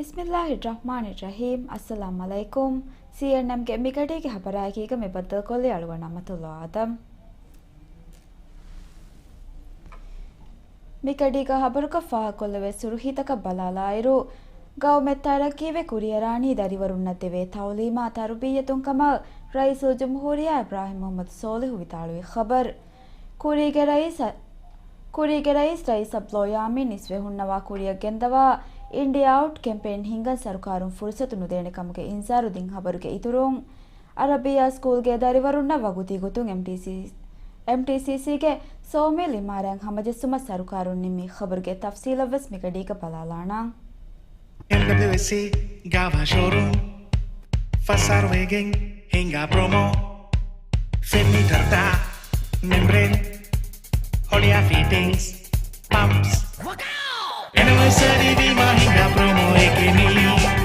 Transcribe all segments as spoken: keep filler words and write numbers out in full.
ބިސްމިއްލާހިއްރަޙްމާނިއްރަޙީމް. އައްސަލާމް ޢަލައިކުމް. ސީއެންއެމްގެ މިގަޑީގެ ހަބަރާއެކީގަ މި ބައްދަލުކޮށްލީ އަޅުގަނޑު އަމަތުﷲ އާދަމް. މިގަޑީގަ ހަބަރުގަ ފާހަގަކޮށްލެވޭ ސުރުޚީތަކަށް ބަލާލާއިރު، ގައުމެއް ތަރައްޤީވެ ކުރިއަރާނީ ދަރިވަރުންނަށް ދެވޭ ތަޢުލީމާ ތަރުބިއްޔަތުން ކަމަށް ރައީސުލްޖުމްހޫރިއްޔާ އިބްރާހިމް މުޙައްމަދު ޞޯލިޙު ވިދާޅުވި ޚަބަރު. ކުރީގެ ރައީސް، ކުރީގެ ރައީސް ރައީސް ޢަބްދުﷲ ޔާމީން އިސްވެ ހުންނަވާ ކުރިއަށް ގެންދަވާ އިންޑިއާ އައުޓް ކެމްޕޭން ހިންގަން ސަރުކާރުން ފުރުޞަތު ނުދޭނެ ކަމުގެ އިންޒާރު ދިން ޚަބަރުގެ އިތުރުން، އަރަބިއްޔާ ސްކޫލްގެ ދަރިވަރުންނަށް ވަގުތީ ގޮތުން އެމްޓީސީ، އެމްޓީސީސީގެ ސޯމިލް އިމާރާތް ހަމަޖެއްސުމަށް ސަރުކާރުން ނިންމި ޚަބަރުގެ ތަފްޞީލަށްވެސް މިގަޑީގަ ބަލާލާނަން. އެމްޑަބްލިއުއެސްސީ ގާވާ ޝޯރޫމް ފަސް އަހަރު ވެގެން ހިންގާ ޕްރޮމޯ. ފެން މީޓަރުތައް، މެމްބްރޭން، ހޮޅިއާ ފިޓިންގްސް، ޕަމްޕްސް. އެނިވަރސަރީ ވީމާ ހިނގާ ޕްރޮމޯއެކޭ މީ.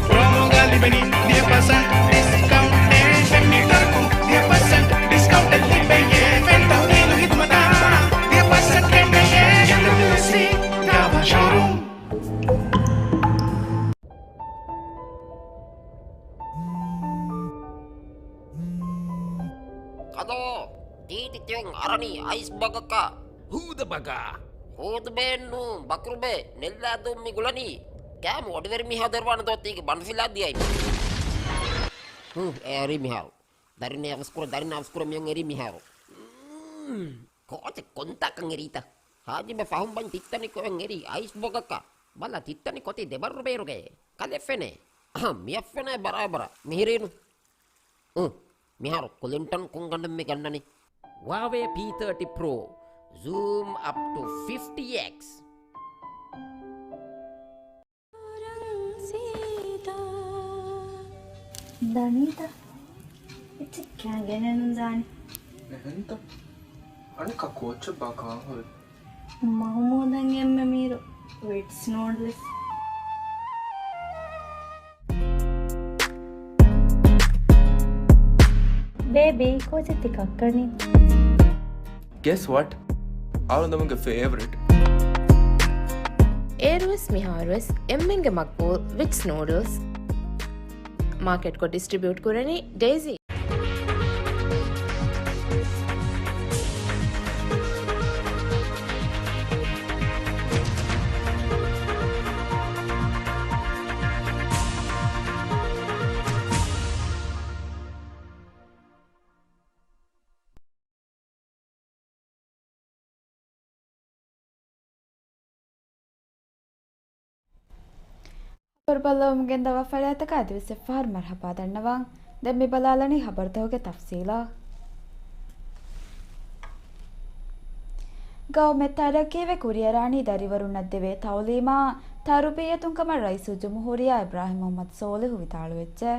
ޕްރޮމޯގަ ލިބެނީ ވިހި ޕަސެންޓް ޑިސްކައުންޓެއް. ފެން މީޓަރަކުން ވިހި ޕަސެންޓް ޑިސްކައުންޓެއް ލިބެޔޭ. ފެން ތައުދީލު ޚިދުމަތާ ވިހި ޕަސެންޓް ކެނޑެޔޭ. އެމްޑަބްލިއުއެސްސީ ގާވާ ޝޯރޫމް. ކަލޯ، ދީދި ތިޔަން އަރަނީ އައިސް ބަގަކަށް. ހޫދަ ބަގާ. ހޫދުބޭއެއްނޫން، ބަކުރުބޭ، ނެއްލާދޫން މި ގުޅަނީ. ކާމު އޮޑިވެރި މީހާ ދެރުވާނެ ދޯ ތީގެ ބަނޑުފިލާ ދިޔައި. ހު، އެ އެރީ މިހާރު. ދަރިން އަވަސްކުރަ، ދަރިން އަވަސްކުރަ މިޔަން އެރީ މިހާރު. ކޯޗެއް ކޮންތާކަން އެރީތަ؟ ހާޖިބެ ފަހުން ބަން ތިއްތަނި ކޮއެން އެރީ އައިސް ބޮގަކަށް. ބަލަ ތިއްތަނި ކޮތި ދެބައްރު ބޭރުގައޭ. ކަލެ ފެނޭ. އަހަ، މިއަށް ފެނޭ ބަރާބަރަށް. މިހިރީނު. އު، މިހާރު ކުލިންޓަން ކުންގަނޑެއް މި ގަންނަނީ. ހުވާވޭ ޕީ ތާޓީ ޕްރޯ. ޒޫމް އަޕް ޓު ފިފްޓީ އެކްސް. ދަނީތަ؟ އެއްޗެއް ކައިގެނެއް ނުދާނެ. އެހެންތަ؟ އަނެއްކާ ކޯއްޗެއް ބާ ކާހުރި؟ މަހުމޫދަށް އެންމެ މީރު ވިޓްސް ނޫޑްލްސް. ބޭބީ، ކޯޗެއް ތި ކައްކަނީ؟ Guess what? އަޅުގަނޑުގެ ފޭވަރިޓް. އޭރުވެސް މިހާރުވެސް އެންމެންގެ މަގްބޫލް ވިޓްސް ނޫޑްލްސް. މާކެޓްކޮށް ޑިސްޓްރިބިއުޓް ކުރަނީ ޑޭޒީ. ހަބަރު ބައްލަވަމުން ގެންދަވާ ފަރާތަކަށް އަދިވެސް އެއްފަހަރު މަރުޙަބާ ދަންނަވަން. ދެން މި ބަލާލަނީ ހަބަރުތަކުގެ ތަފްސީލަށް. ގައުމެއް ތަރައްޤީވެ ކުރިއަރާނީ ދަރިވަރުންނަށް ދެވޭ ތަޢުލީމާ ތަރުބިއްޔަތުން ކަމަށް ރައީސުލްޖުމްހޫރިއްޔާ އިބްރާހިމް މުޙައްމަދު ޞޯލިޙު ވިދާޅުވެއްޖެ.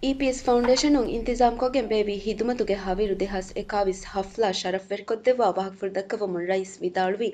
އީޕީއެސް ފައުންޑޭޝަނުން އިންތިޒާމްކޮށްގެން ބޭއްވި ހިދުމަތުގެ ހަވީރު ދެހާސް އެކާވީސް ހަފްލާ ޝަރަފްވެރިކޮށްދެއްވާ ވާހަކަފުޅު ދައްކަވަމުން ރައީސް ވިދާޅުވީ،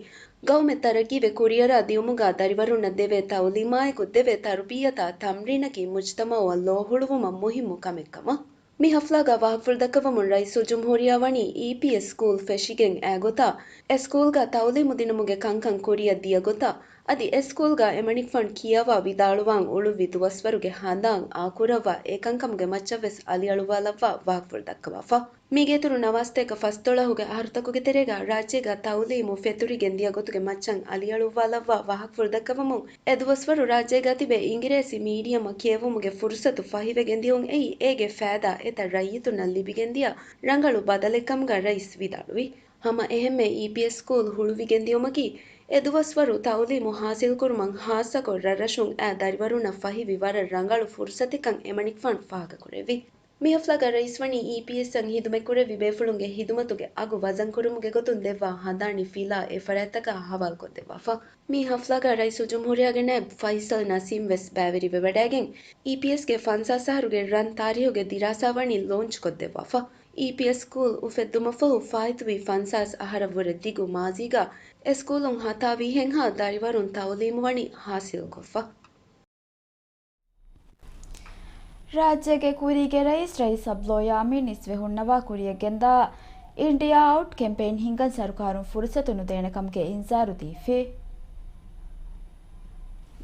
ގައުމެއް ތަރައްޤީވެ ކުރިއަރާ ދިޔުމުގަ ދަރިވަރުންނަށް ދެވޭ ތަޢުލީމާއެކު ދެވޭ ތަރުބިއްޔަތާ ތަމްރީނަކީ މުޖްތަމަޢުއަށް ލޯ ހުޅުވުމަށް މުހިއްމު ކަމެއް ކަމަށް. މި ހަފްލާގަ ވާހަކަފުޅު ދައްކަވަމުން ރައީސުލްޖުމްހޫރިއްޔާ ވަނީ އީޕީއެސް ސްކޫލް ފެށިގެން އައިގޮތަށް، އެ ސްކޫލްގަ ތަޢުލީމު ދިނުމުގެ ކަންކަން ކުރިއަށް ދިޔަގޮތަށް، އަދި އެ ސްކޫލްގަ އެމަނިކުފާނު ކިޔަވާ ވިދާޅުވާން އުޅުއްވި ދުވަސްވަރުގެ ހަނދާން އާކުރައްވާ އެކަންކަމުގެ މައްޗަށްވެސް އަލިއަޅުއްވާލައްވާ ވާހަކަފުޅު ދައްކަވާފަ. މީގެއިތުރު ނަވާސްތޭކަ ފަސްދޮޅަހުގެ އަހަރުތަކުގެ ތެރޭގަ ރާއްޖޭގަ ތަޢުލީމު ފެތުރިގެން ދިޔަ ގޮތުގެ މައްޗަށް އަލިއަޅުއްވާލައްވާ ވާހަކަފުޅު ދައްކަވަމުން، އެ ދުވަސްވަރު ރާއްޖޭގަ ތިބެ އިނގިރޭސި މީޑިއަމަށް ކިޔެވުމުގެ ފުރުޞަތު ފަހިވެގެން ދިޔުން އެއީ، އޭގެ ފައިދާ އެތައް ރައްޔިތުންނަށް ލިބިގެންދިޔަ ރަނގަޅު ބަދަލެއްކަމުގަ ރައީސް ވިދާޅުވި. ހަމަ އެހެންމެ އީޕީއެސް ސްކޫލް ހުޅުވިގެން ދިޔުމަކީ، އެ ދުވަސްވަރު ތަޢުލީމު ހާސިލްކުރުމަށް ހާއްސަކޮށް ރަށްރަށުން އައި ދަރިވަރުންނަށް ފަހިވި ވަރަށް ރަނގަޅު ފުރުޞަތެއްކަން އެމަނިކުފާނު ފާހަގަކުރެއްވި. މި ހަފްލާގަ ރައީސް ވަނީ އީޕީއެސްއަށް ހިދުމަތްކުރެއްވި ބޭފުޅުންގެ ހިދުމަތުގެ އަގު ވަޒަންކުރުމުގެ ގޮތުން ދެއްވާ ހަނދާނީ ފިލާ އެ ފަރާތްތަކަށް ހަވާލުކޮށްދެއްވާފަ. މި ހަފްލާގަ ރައީސުލްޖުމްހޫރިއްޔާގެ ނައިބް ފައިސަލް ނަސީމް ވެސް ބައިވެރިވެވަޑައިގެން، އީޕީއެސްގެ ފަންސާސް އަހަރުގެ ރަން ތާރީހުގެ ދިރާސާ ވަނީ ލޯންޗްކޮށްދެއްވާފަ. އީޕީއެސް ސްކޫލް އުފެއްދުމަށްފަހު ފާއިތުވި ފަންސާސް އަހަރަށްވުރެ ދިގު މާޒީގަ އެ ސްކޫލުން ހަތާވީހެއްހާ ދަރިވަރުން ތަޢުލީމު ވަނީ ހާސިލްކޮށްފަ. ރާއްޖޭގެ ކުރީގެ ރައީސް، ރައީސް ޢަބްދުﷲ ޔާމީން އިސްވެ ހުންނަވާ ކުރިއަށް ގެންދާ އިންޑިއާ އައުޓް ކެމްޕޭން ހިންގަން ސަރުކާރުން ފުރުޞަތު ނުދޭނެ ކަމުގެ އިންޒާރު ދީފި.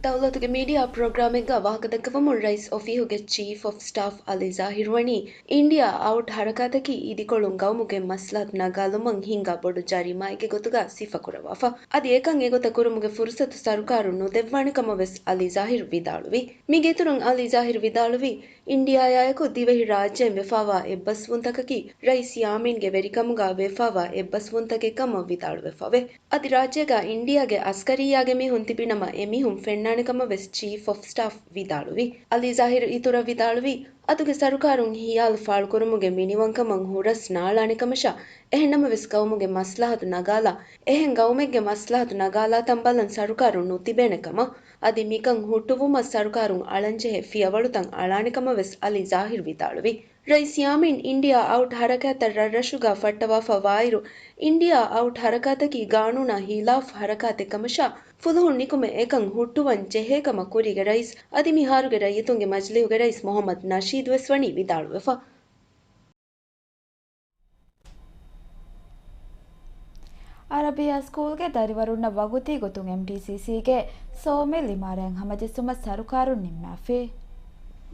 ދައުލަތުގެ މީޑިއާ ޕްރޮގްރާމެއްގަ ވާހަކަދައްކަވަމުން، ރައީސް އޮފީހުގެ ޗީފް އޮފް ސްޓާފް އަލީ ޒާހިރު ވަނީ އިންޑިއާ އައުޓް ހަރަކާތަކީ އިދިކޮޅުން ގައުމުގެ މަސްލަހަތު ނަގާލުމަށް ހިންގާ ބޮޑު ޖަރީމާއެއްގެ ގޮތުގަ ސިފަކުރައްވާފަ. އަދި އެކަން އެގޮތަށް ކުރުމުގެ ފުރުސަތު ސަރުކާރުން ނުދެއްވާނެ ކަމަށް ވެސް އަލީ ޒާހިރު ވިދާޅުވި. މީގެ އިތުރުން އަލީ ޒާހިރު ވިދާޅުވީ، އިންޑިއާއާއެކު ދިވެހި ރާއްޖޭން ވެފާވާ އެއްބަސްވުންތަކަކީ ރައީސް ޔާމީންގެ ވެރިކަމުގަ ވެފާވާ އެއްބަސްވުންތަކެއް ކަމަށް ވިދާޅުވެފަވޭ. އަދި ރާއްޖޭގަ އިންޑިއާގެ އަސްކަރިއްޔާގެ މީހުން ތިބިނަމަ، އެ މީހުން ފެންނާނެ ކަމަށް ވެސް ޗީފް އޮފް ސްޓާފް ވިދާޅުވި. އަލީ ޒާހިރު އިތުރަށް ވިދާޅުވީ، އަދުގެ ސަރުކާރުން ހިޔާލު ފާޅުކުރުމުގެ މިނިވަންކަމަށް ހުރަސް ނާޅާނެ ކަމަށާ، އެހެންނަމަވެސް ގައުމުގެ މަސްލަހަތު ނަގާލާ، އެހެން ގައުމެއްގެ މަސްލަހަތު ނަގާލާ ތަން ބަލަން ސަރުކާރުން ނުތިބޭނެ ކަމަށް، އަދި މިކަން ހުއްޓުވުމަށް ސަރުކާރުން އަޅަންޖެހޭ ފިޔަވަޅުތައް އަޅާނެ ކަމަށް ވެސް އަލީ ޒާހިރު ވިދާޅުވި. ރައީސް ޔާމީން އިންޑިއާ އައުޓް ހަރަކާތްތައް ރަށްރަށުގަ ފައްޓަވާފަ ވާއިރު، އިންޑިއާ އައުޓް ހަރަކާތަކީ ގާނޫނާ ހިލާފް ހަރަކާތެއް ކަމަށާ، ފުލުހުން ނިކުމެ އެކަން ހުއްޓުވަން ޖެހޭ ކަމަށް ކުރީގެ ރައީސް އަދި މިހާރުގެ ރައްޔިތުންގެ މަޖިލީހުގެ ރައީސް މުހައްމަދު ނަޝީދު ވެސް ވަނީ ވިދާޅުވެފަ. އަރަބިއްޔާ ސްކޫލްގެ ދަރިވަރުންނަށް ވަގުތީ ގޮތުން އެމްޓީސީސީގެ ސޯމިލް އިމާރާތް ހަމަޖެއްސުމަށް ސަރުކާރުން ނިންމާފި.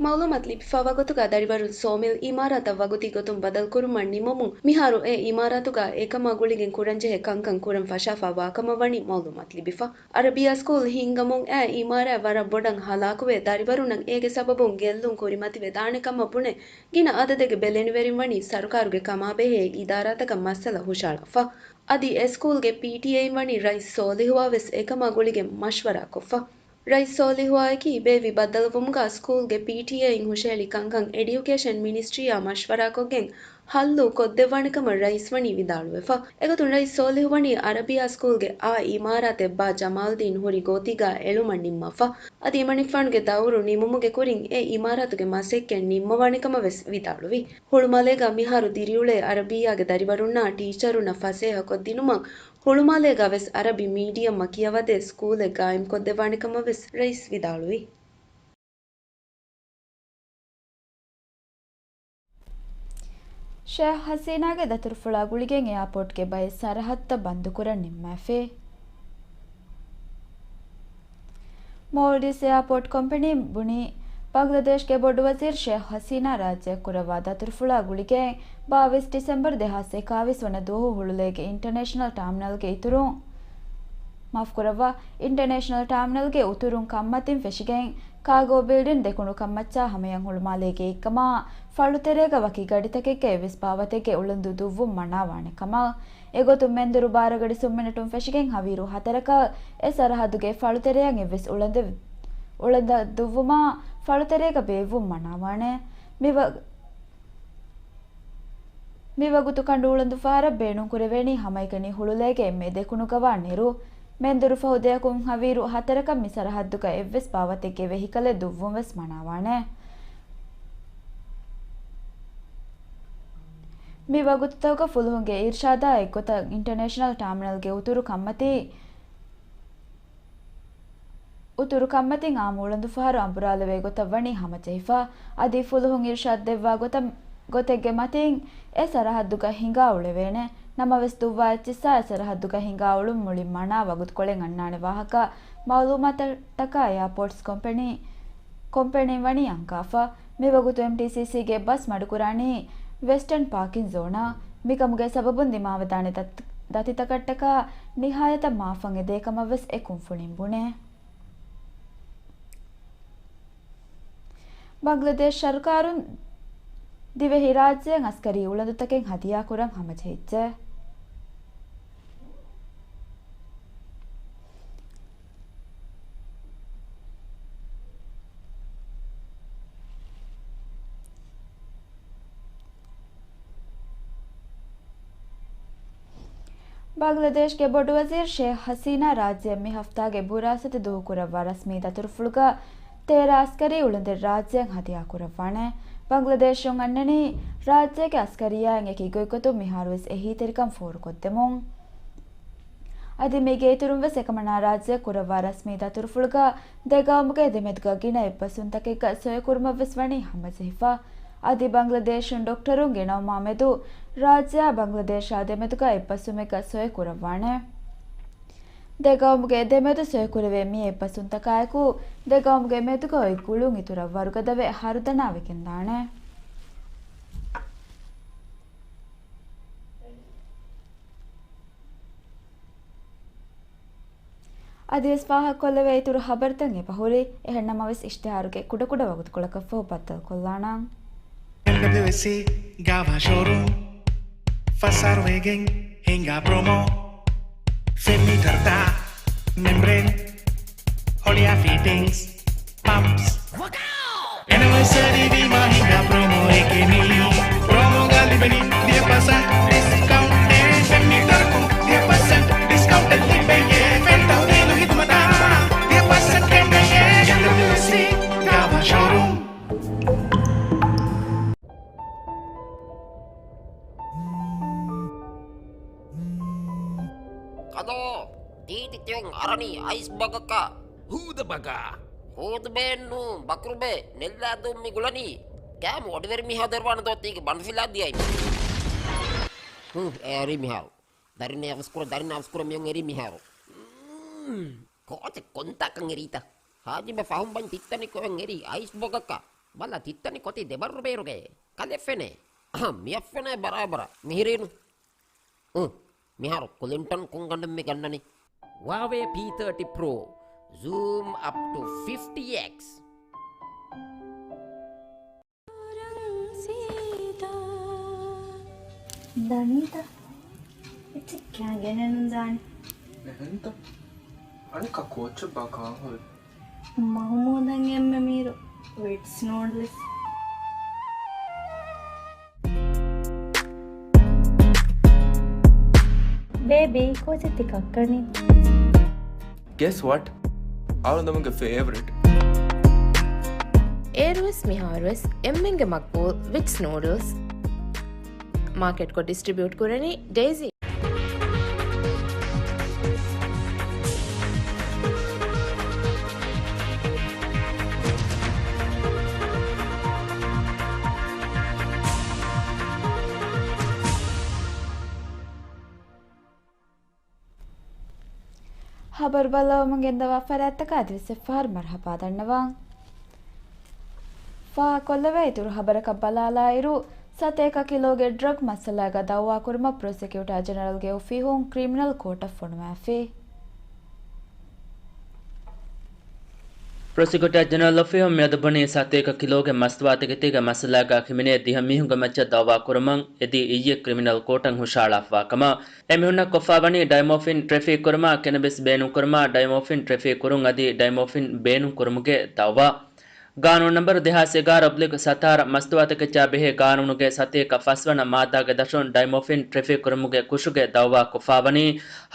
މައުލޫމާތު ލިބިފައިވާ ގޮތުގަ ދަރިވަރުން ސޯމިލް އިމާރާތަށް ވަގުތީ ގޮތުން ބަދަލުކުރުމަށް ނިމުމުން މިހާރު އެ އިމާރާތުގަ އެކަމާ ގުޅިގެން ކުރަންޖެހޭ ކަންކަން ކުރަން ފަށާފަ ވާކަމަށް ވަނީ މައުލޫމާތު ލިބިފަ. އަރަބިއްޔާ ސްކޫލް ހިންގަމުން އައި އިމާރާތް ވަރަށް ބޮޑަށް ހަލާކުވެ، ދަރިވަރުންނަށް އޭގެ ސަބަބުން ގެއްލުން ކުރިމަތިވެ ދާނެ ކަމަށް ބުނެ، ގިނަ އަދަދެއްގެ ބެލެނިވެރިން ވަނީ ސަރުކާރުގެ ކަމާބެހޭ އިދާރާތަކަށް މައްސަލަ ހުށައަޅާފަ. އަދި އެ ސްކޫލްގެ ޕީޓީއޭއިން ވަނީ ރައީސް ސޯލިހުއާ ވެސް އެކަމާ ގުޅިގެން މަޝްވަރާ ކޮށްފަ. ރައީސް ސޯލިހުއާއަކީ ބޭއްވި ބައްދަލުވުމުގަ ސްކޫލްގެ ޕީޓީއޭއިން ހުށަހެޅި ކަންކަން އެޑިއުކޭޝަން މިނިސްޓްރީއާ މަޝްވަރާކޮށްގެން ހައްލު ކޮށްދެއްވާނެ ކަމަށް ރައީސް ވަނީ ވިދާޅުވެފަ. އެގޮތުން ރައީސް ސޯލިހު ވަނީ އަރަބިއްޔާ ސްކޫލްގެ އާ އިމާރާތެއް ބާ ޖަމާލްދީން ހުރި ގޯތީގަ އެޅުމަށް ނިންމާފަ. އަދި އިމަނިފާނުގެ ދައުރު ނިމުމުގެ ކުރިން އެ އިމާރާތުގެ މަސައްކަތް ނިންމަވާނެ ކަމަށް ވެސް ވިދާޅުވި. ހުޅުމާލޭގަ މިހާރު ދިރިއުޅޭ އަރަބިއްޔާގެ ދަރިވަރުންނާ ޓީޗަރުންނަށް ފަސޭހަކޮށްދިނުމަށް ހުޅުމާލޭގަ ވެސް އަރަބި މީޑިއަމް ކިޔަވަދޭ ސްކޫލެއް ގާއިމްކޮށްދެއްވާނެ ކަމަށް ވެސް ރައީސް ވިދާޅުވި. ޝޭހް ހަސީނާގެ ދަތުރުފުޅާ ގުޅިގެން އެއާޕޯޓްގެ ބައެއް ސަރަހައްދުތައް ބަންދުކުރަން ނިންމާފި. މޯލްޑިވްސް އެއާޕޯޓް ކޮމްޕެނީން ބުނީ، ބަނގްލަދޭޝްގެ ބޮޑުވަޒީރު ޝޭހް ހަސީނާ ރާއްޖެއަށް ކުރައްވާ ދަތުރުފުޅާ ގުޅިގެން ބާވީސް ޑިސެމްބަރު ދެހާސް އެކާވީސް ވަނަ ދުވަހު ހުޅުލޭގެ އިންޓަރނޭޝަނަލް ޓާމިނަލްގެ އިތުރުން، މާފުކުރައްވާ، އިންޓަރނޭޝަނަލް ޓާމިނަލްގެ އުތުރުން ކަންމަތިން ފެށިގެން، ކާގޯ ބިލްޑިން ދެކުނު ކަންމައްޗާ ހަމަޔަށް ހުޅުމާލޭގެ އެއްކަމާ، ފަޅުތެރޭގަ ވަކި ގަޑިތަކެއްގަ އެއްވެސް ބާވަތެއްގެ އުޅަނދު ދުއްވުން މަނާވާނެ ކަމަށް. އެގޮތުން މެންދުރު ބާރަގަޑި ސުންމިނެޓުން ފެށިގެން ހަވީރު ހަތަރަކަށް އެ ސަރަހައްދުގެ ފަޅުތެރެޔަށް އެއްވެސް އުޅަނދެ-، އުޅަނދަށް ދުއްވުމާ، ފަޅުތެރޭގަ ބޭއްވުން މަނާވާނެ. މި ވަ-، މި ވަގުތު ކަނޑު އުޅަނދު ފަހަރަށް ބޭނުންކުރެވޭނީ ހަމައެކަނި ހުޅުލޭގެ އެންމެ ދެކުނު ގަވާ ނެރު. މެންދުރު ފަހު ދެއަކުން ހަވީރު ހަތަރަކަށް މި ސަރަހައްދުގަ އެއްވެސް ބާވަތެއްގެ ވެހިކަލެއް ދުއްވުން ވެސް މަނާވާނެ. މި ވަގުތުތަކުގަ ފުލުހުންގެ އިރްޝާދާ އެއްގޮތަށް އިންޓަރނޭޝަނަލް ޓާމިނަލްގެ އުތުރު ކަންމަތީ، އުތުރު ކަންމަތިން އާއްމު އުޅަނދުފަހަރު އަނބުރާލެވޭ ގޮތަށް ވަނީ ހަމަޖެހިފަ. އަދި ފުލުހުން އިރްޝާދު ދެއްވާ ގޮތަށް، ގޮތެއްގެ މަތިން އެ ސަރަހައްދުގަ ހިނގާ އުޅެވޭނެ. ނަމަވެސް ދުއްވާ އެއްޗިއްސާ އެ ސަރަހައްދުގަ ހިނގާ އުޅުން މުޅިން މަނާ ވަގުތުކޮޅެއް އަންނާނެ ވާހަކަ މައުލޫމާތުތަކާ އެއާޕޯޓްސް ކޮމްޕެނީ، ކޮމްޕެނީން ވަނީ އަންގާފަ. މިވަގުތު އެމްޓީސީސީގެ ބަސް މަޑުކުރާނީ ވެސްޓަން ޕާކިން ޒޯނަށް. މިކަމުގެ ސަބަބުން ދިމާވެދާނެ ދަތި-، ދަތިތަކަށްޓަކާ ނިހާޔަތަށް މާފަން އެދޭ ކަމަށް ވެސް އެ ކުންފުނިން ބުނޭ. ބަނގްލަދޭޝް ސަރުކާރުން ދިވެހި ރާއްޖޭން އަސްކަރީ އުޅަނދުތަކެއް ހަދިޔާކުރަން ހަމަޖެހިއްޖެ. ބަނގްލަދޭޝްގެ ބޮޑުވަޒީރު ޝޭހް ހަސީނާ ރާއްޖެއަށް މި ހަފްތާގެ ބުރާސްތި ދުވަހު ކުރައްވާ ރަސްމީ ދަތުރުފުޅުގަ ތޭރަ އަސްކަރީ އުޅަނދެއް ރާއްޖެއަށް ހަދިޔާކުރައްވާނެ. ބަނގްލަދޭޝުން އަންނަނީ ރާއްޖޭގެ އަސްކަރިއްޔާއިން އެކި ގޮތްގޮތުން މިހާރުވެސް އެހީތެރިކަން ފޯރުކޮށްދެމުން. އަދި މީގެ އިތުރުން ވެސް އެކަމަނާ ރާއްޖެ ކުރައްވާ ރަސްމީ ދަތުރުފުޅުގަ ދެ ގައުމުގެ ދެމެދުގަ ގިނަ އެއްބަސްވުންތަކެއްގަ ސޮއެކުރުމަށް ވެސް ވަނީ ހަމަޖެހިފަ. އަދި ބަނގްލަދޭޝުން ޑޮކްޓަރުން ގެނައުމާ މެދު ރާއްޖެއާ ބަނގްލަދޭޝާ ދެމެދުގަ އެއްބަސްވުމެއްގަ ސޮއެކުރައްވާނެ. ދެ ގައުމުގެ ދެމެދު ސޮއިކުރެވޭ މި އެއްބަސްވުންތަކާއެކު، ދެ ގައުމުގެ މެދުގަ އޮތް ގުޅުން އިތުރަށް ވަރުގަދަވެ ހަރުދަނާވެގެންދާނެ. އަދިވެސް ފާހަގަކޮށްލެވޭ އިތުރު ހަބަރުތައް އެބަހުރި. އެހެންނަމަވެސް، އިޝްތިހާރުގެ ކުޑަކުޑަ ވަގުތުކޮޅަކަށްފަހު ބައްދަލުކޮށްލާނަން. އެމްޑަބްލިއުއެސްސީ ގާވާ ޝޯރޫމް، ފަސް އަހަރު ވެގެން ހިނގާ ޕްރޮމޯ. ފެން މީޓަރުތައް، މެމްބްރޭން، ހޮޅިއާ ފިޓިންގްސް، ޕަމްޕްސް. އެނިވަރސަރީ ވީމާ ހިނގާ ޕްރޮމޯއެކޭ މީ. ޕްރޮމޯގަ ލިބެނީ ދިހަ ޕަސެންޓް ޑިސްކައުންޓެއް. ފެން މީޓަރަކުން ދިހަ ޕަސެންޓް ޑިސްކައުންޓެއް ލިބެޔޭ. ފެން ތަހުލީލު ހިދުމަތާ ދިހަ ޕަސެންޓް ކެނޑެޔޭ. އެމްޑަބްލިއުއެސްސީ ގާވާ ޝޯރޫމް. ކަލޯ، ދީދި ތިއުން އަރަނީ އައިސް ބަގަކަށް. ހޫދަ ބަގާ. ހޫދުބޭންނޫ، ބަކުރުބޭ، ނެއްލާދޫން މި ގުޅަނީ. ގާމު އޮޑިވެރި މިހާ ދެރުވާނެ ދޯ ތީގެ ބަނޑުފިލާ ދިޔައި. ހު، އެރި މިހާރު. ދަރިން އަވަސްކުރ، ދަރިން އަވަސްކުރ މިއޮން އެރި މިހާރު. މް، ކޯޗެ ކޮންތާކަން އެރީތަ؟ ހާޖިބަ ފަހުން ބަން ތިއްތަނި ކޮއެން އެރީ އައިސް ބަގަކަށް. ބަލަ ތިއްތަނި ކޮތި ދެބައްރު ބޭރުގައޭ. ކަލެ ފެނޭ. އަހަ، މިއަށް ފެނޭ ބަރާބަރަށް. މިހިރީނު. އު، މިހާރު ކުލިންޓަން ކޮންގަނޑެއް މި ގަންނަނީ؟ ވާވޭ ޕީ ތާޓީ ޕްރޯ. ޒޫމް އަޕް ޓު ފިފްޓީ އެކްސް. ދަނީތަ؟ އެއްޗެއް ކާ ގެނެއްނު ދާނެ. އެހެންތަ؟ އަނެއްކާ ކޯޗެއް ބާ ކާން ހުރި؟ މަހުމޫދަށް އެންމެ މީރު ވިޓްސް ނޫޑްލްސް. ބޭބީ، ކޯޗެއް ތި ކައްކަނީ؟ Guess what? އަޅުގަނޑުމެންގެ ފޭވަރިޓް. އޭރުވެސް މިހާރުވެސް އެންމެންގެ މަގްބޫލް ވިޓްސް ނޫޑްލްސް. މާކެޓްކޮށް ޑިސްޓްރިބިއުޓް ކުރަނީ ޑޭޒީ. ހަބަރު ބައްލަވަމުން ގެންދަވާ ފަރާތްތަކަށް އަދިވެސް އެއްފަހަރު މަރުޙަބާ ދަންނަވަން. ފާހަގަކޮށްލެވޭ އިތުރު ހަބަރަކަށް ބަލާލާއިރު، ސަތޭކަ ކިލޯގެ ޑްރަގް މައްސަލާގަ ދައުވާކުރުމަށް ޕްރޮސިކިއުޓާ ޖެނެރަލްގެ އޮފީހުން ކްރިމިނަލް ކޯޓަށް ފޮނުވާފި. ޕްރޮސިކިއުޓާ ޖެނެރަލް އޮފީހުން މިއަދު ބުނީ ސަތޭކަ ކިލޯގެ މަސްތުވާތަކެތީގެ މައްސަލާގަ ހިމެނޭ ދިހަ މީހުންގެ މައްޗަށް ދައުވާކުރުމަށް އެދި އިއްޔެ ކްރިމިނަލް ކޯޓަށް ހުށަހަޅާފަވާ ކަމަށް. އެމީހުންނަށް ކޮށްފާވަނީ ޑައިމޯފިން ޓްރެފިކް ކުރުމާ، ކެނަބިސް ބޭނުންކުރުމާ، ޑައިމޯފިން ޓްރެފިކް ކުރުން އަދި ޑައިމޯފިން ބޭނުންކުރުމުގެ ދައުވާ. ގާނޫނު ނަންބަރު ދެހާސް އެގާރަ އޮބްލިކް ސަތާރަ މަސްތުވާތަކެއްޗާ ބެހޭ ގާނޫނުގެ ސަތޭކަ ފަސްވަނަ މާއްދާގެ ދަށުން ޑައިމޯފިން ޓްރެފިކް ކުރުމުގެ ކުށުގެ ދައުވާ ކޮށްފާވަނީ،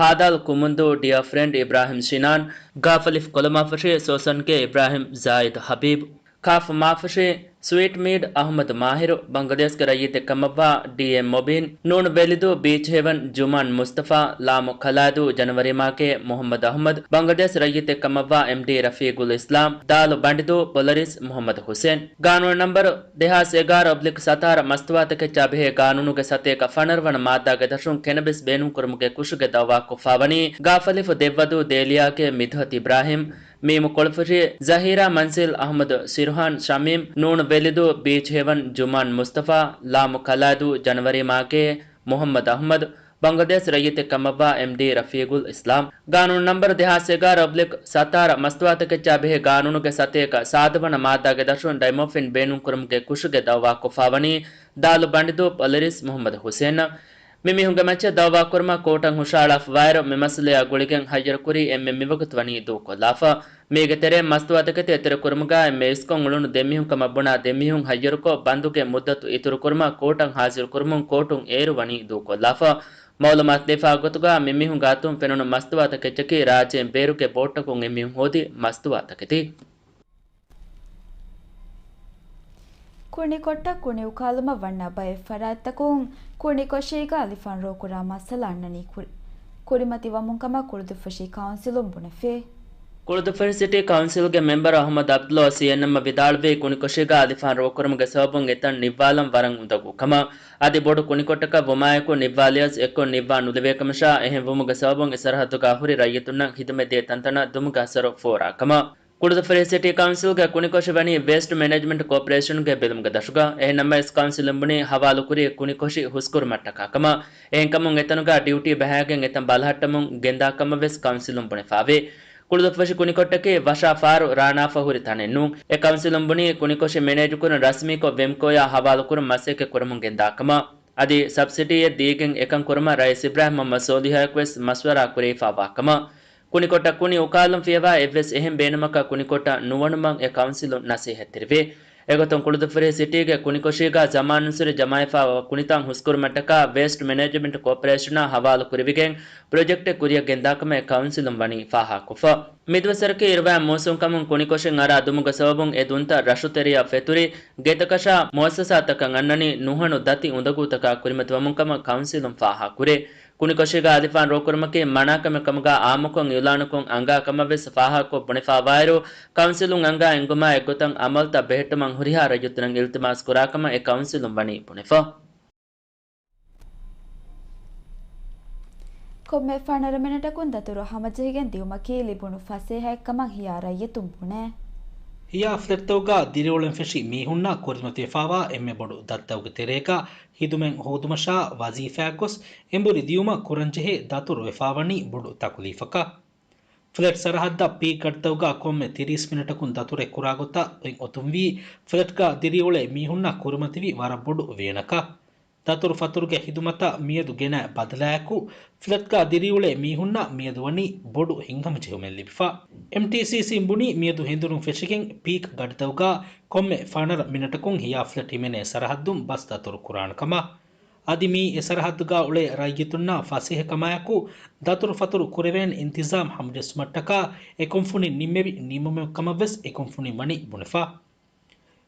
ހާދާލް ކުމުންދޫ ޑިއަރ ފްރެންޑް އިބްރާހިމް ޝިނާން، ގާފަލިފު ކޮލަމާފަށި ސޯސަން ކޭ އިބްރާހިމް ޒާއިދު ހަބީބް، ކާފު މާފަށި ސްވީޓް މީޑް އަހުމަދު މާހިރު، ބަނގްލަދޭޝްގެ ރައްޔިތެއް ކަމަށްވާ ޑީއެމް މޮބީން، ނޫން ވެލިދޫ ބީޗް ހެވަން ޖުމާން މުސްތަފާ، ލާމު ކަލާދޫ ޖަނަވަރީމާކޭ މުހައްމަދު އަހުމަދު، ބަނގްލަދޭޝް ރައްޔިތެއް ކަމަށްވާ އެމްޑީ ރަފީގުލް އިސްލާމް، ދާލު ބަނޑިދޫ ޕޮލަރިސް މުހައްމަދު ހުސެން. ގާނޫނު ނަންބަރު ދެހާސް އެގާރަ އޮބްލިކް ސަތާރަ މަސްތުވާތަކެއްޗާ ބެހޭ ގާނޫނުގެ ސަތޭކަ ފަނަރަ ވަނަ މާއްދާގެ ދަށުން ކެނަބިސް ބޭނުންކުރުމުގެ ކުށުގެ ދައުވާ ކޮށްފާވަނީ، ގާފަލިފު ދެއްވަދޫ ދޭލިޔާކޭ މިދްހަތް އިބްރާހިމް، މީމު ކޮޅުފުށި ޒަހީރާ މަންޒިލް އަހުމަދު ސިރުހާން ޝަމީމް، ނޫން ވެލިދޫ ބީޗް ހެވަން ޖުމާން މުސްތަފާ، ލާމު ކަލާދޫ ޖަނަވަރީމާކޭ މުހައްމަދު އަހުމަދު، ބަނގްލަދޭޝް ރައްޔިތެއް ކަމަށްވާ އެމްޑީ ރަފީގުލް އިސްލާމް. ގާނޫނު ނަންބަރު ދެހާސް އެގާރަ އޮބްލިކް ސަތާރަ މަސްތުވާތަކެއްޗާ ބެހޭ ގާނޫނުގެ ސަތޭކަ ސާދަ ވަނަ މާއްދާގެ ދަށުން ޑައިމޯފިން ބޭނުންކުރުމުގެ ކުށުގެ ދައުވާ ކޮށްފާވަނީ، ދާލު ބަނޑިދޫ ޕޮލަރިސް މުހައްމަދު ހުސެން. މި މީހުންގެ މައްޗަށް ދައުވާ ކުރުމަށް ކޯޓަށް ހުށަހަޅާފަވާއިރު، މި މައްސަލަޔާ ގުޅިގެން ހައްޔަރުކުރީ އެންމެ މިވަގުތު ވަނީ ދޫކޮށްލާފަ. މީގެ ތެރެއިން މަސްތުވާތަކެތި އެތެރެކުރުމުގައި އެންމެ އިސްކޮށް އުޅުނު ދެ މީހުން ކަމަށް ބުނާ ދެ މީހުން ހައްޔަރުކޮށް، ބަންދުގެ މުއްދަތު އިތުރުކުރުމަށް ކޯޓަށް ހާޒިރުކުރުމުން ކޯޓުން އޭރު ވަނީ ދޫކޮށްލާފަ. މައުލޫމާތު ދީފާ ގޮތުގަ މި މީހުންގެ އަތުން ފެނުނު މަސްތުވާތަކެއްޗަކީ ރާއްޖޭން ބޭރުގެ ބޯޓަކުން އެ މީހުން ހޯދި މަސްތުވާތަކެތި. ކުނިކޮށްޓަށް ކުނި އުކާލުމަށް ވަންނަ ބައެއް ފަރާތްތަކުން ކުނިކޮށީގަ ލިފަން ރޯކުރާ މައްސަލަ އަންނަނީ ކުރި-، ކުރިމަތިވަމުން ކަމަށް ކުޅުދުއްފުށީ ކައުންސިލުން ބުނެފި. ކުޅުދުއްފުށި ސިޓީ ކައުންސިލްގެ މެމްބަރ އަޙްމަދު ޢަބްދުﷲ ސީއެންއެމްއަށް ވިދާޅުވީ، ކުނިކޮށީގާ އަލިފާން ރޯކުރުމުގެ ސަބަބުން އެތަން ނިއްވާލަން ވަރަށް އުނދަގޫ ކަމަށް. އަދި ބޮޑު ކުނިކޮށްޓަކަށް ވުމާއެކު ނިއްވާލިޔަސް އެއްކޮށް ނިއްވާ ނުލެވޭ ކަމަށާ، އެހެން ވުމުގެ ސަބަބުން އެ ސަރަހައްދުގާ ހުރި ރައްޔިތުންނަށް ޚިދުމަތް ދޭ ތަންތަނަށް ދުމުގެ އަސަރު ފޯރާ ކަމަށް. ކުޅުދުއްފުށި ސިޓީ ކައުންސިލްގެ ކުނިކޮށި ވަނީ ވޭސްޓް މެނޭޖްމަންޓް ކޯޕަރޭޝަނުގެ ބެލުމުގެ ދަށުގަ. އެހެންނަމަވެސް، ކައުންސިލުން ބުނީ ހަވާލުކުރީ ކުނިކޮށި ހުސްކުރުމަށްޓަކާ ކަމަށް. އެހެންކަމުން އެތަނުގަ ޑިއުޓީ ބަހައިގެން އެތަން ބަލަހައްޓަމުން ގެންދާ ކަމަށް ވެސް ކައުންސިލުން ބުނެފާވޭ. ކުޅުދުއްފުށި ކުނިކޮށްޓަކީ ވަށާ ފާރު ރާނާފަ ހުރި ތަނެއް ނޫން. އެ ކައުންސިލުން ބުނީ ކުނިކޮށި މެނޭޖުކުރުން ރަސްމީކޮށް ވެމްކޯޔާ ހަވާލުކުރުން މަސައްކަތް ކުރަމުން ގެންދާ ކަމަށް. އަދި ސަބްސިޑީއެއް ދީގެން އެކަން ކުރުމަށް ރައީސް އިބްރާހިމް މުޙައްމަދު ސޯލިހަށް ވެސް މަޝްވަރާ ކުރެވިފާވާ ކަމަށް. ކުނިކޮށްޓަށް ކުނި އުކާލުން ފިޔަވާ އެއްވެސް އެހެން ބޭނުމަކަށް ކުނިކޮށްޓަށް ނުވަނުމަށް އެ ކައުންސިލުން ނަސޭހަތްތެރިވޭ. އެގޮތުން ކުޅުދުއްފުށި ސިޓީގެ ކުނިކޮށީގާ ޒަމާނުއްސުރެ ޖަމާވެފާވާ ކުނިތައް ހުސްކުރުމަށްޓަކާ ވޭސްޓް މެނޭޖްމަންޓް ކޯޕަރޭޝަނާ ހަވާލު ކުރެވިގެން ޕްރޮޖެކްޓެއް ކުރިއަށް ގެންދާކަމަށް އެ ކައުންސިލުން ވަނީ ފާހަގަކޮށްފަ. މިދުވަސަރަކީ އިރުވާ މޫސުން ކަމުން ކުނިކޮށިން އަރާ ދުމުގެ ސަބަބުން އެ ދުންތައް ރަށުތެރެއަށް ފެތުރި، ގެތަކަށާ މުއައްސަސާތަކަށް އަންނަނީ ނުހަނު ދަތި އުނދަގޫތަކާ ކުރިމަތިވަމުން ކަމަށް ކައުންސިލުން ފާހަގަކުރޭ. ކުނިކޮށީގާ އަލިފާން ރޯކުރުމަކީ މަނާކަމެއް ކަމުގާ އާއްމުކޮށް އިއުލާނުކޮށް އަންގާ ކަމަށް ވެސް ފާހަގަކޮށް ބުނެފާވާއިރު، ކައުންސިލުން އަންގާ އެންގުމާ އެއްގޮތަށް އަމަލުތައް ބެހެއްޓުމަށް ހުރިހާ ރައްޔިތުންނަށް އިލްތިމާސް ކުރާ ކަމަށް އެ ކައުންސިލުން ވަނީ ބުނެފަ. ކޮންމެ ފަނަރަ މިނެޓަކުން ދަތުރު ހަމަޖެހިގެން ދިއުމަކީ ލިބުނު ފަސޭހައެއްކަމަށް ހިޔާ ރައްޔިތުން ބުނޭ. ހިޔާ ފްލެޓްތަކުގާ ދިރިއުޅެން ފެށި މީހުންނާ ކުރިމަތިވެފާވާ އެންމެ ބޮޑު ދަތިތަކުގެ ތެރޭގާ ހިދުމަތް ހޯދުމަށާ ވަޒީފާއެއްގޮސް އެނބުރި ދިއުމަށް ކުރަންޖެހޭ ދަތުރު ވެފާވަނީ ބޮޑު ތަކުލީފަކަށް. ފްލެޓް ސަރަހައްދަށް ޕީކް ގަޑިތަކުގާ ކޮންމެ ތިރީސް މިނެޓަކުން ދަތުރެއް ކުރާގޮތަށް އޮތް އޮތުންވީ، ފްލެޓްގާ ދިރިއުޅޭ މީހުންނާ ކުރިމަތިވި ވަރަށް ބޮޑު ވޭނަކަށް. ދަތުރު ފަތުރުގެ ހިދުމަތަށް މިއަދު ގެނައި ބަދަލާއެކު، ފްލެޓްގާ ދިރިއުޅޭ މީހުންނަށް މިއަދު ވަނީ ބޮޑު ހިތްހަމަޖެހުމެއް ލިބިފަ. އެމްޓީސީސީން ބުނީ މިއަދު ހެނދުނުން ފެށިގެން ޕީކް ގަޑިތަކުގާ ކޮންމެ ފަނަރަ މިނެޓަކުން ހިޔާ ފްލެޓް ހިމެނޭ ސަރަހައްދުން ބަސް ދަތުރު ކުރާނެ ކަމަށް. އަދި މިއީ އެ ސަރަހައްދުގާ އުޅޭ ރައްޔިތުންނާ ފަސޭހަކަމާއެކު، ދަތުރު ފަތުރު ކުރެވޭނެ އިންތިޒާމް ހަމަޖެއްސުމަށްޓަކާ އެ ކުންފުނިން ނިންމެވި ނިންމުމެއް ކަމަށް ވެސް އެ ކުންފުނިން ވަނީ ބުނެފަ.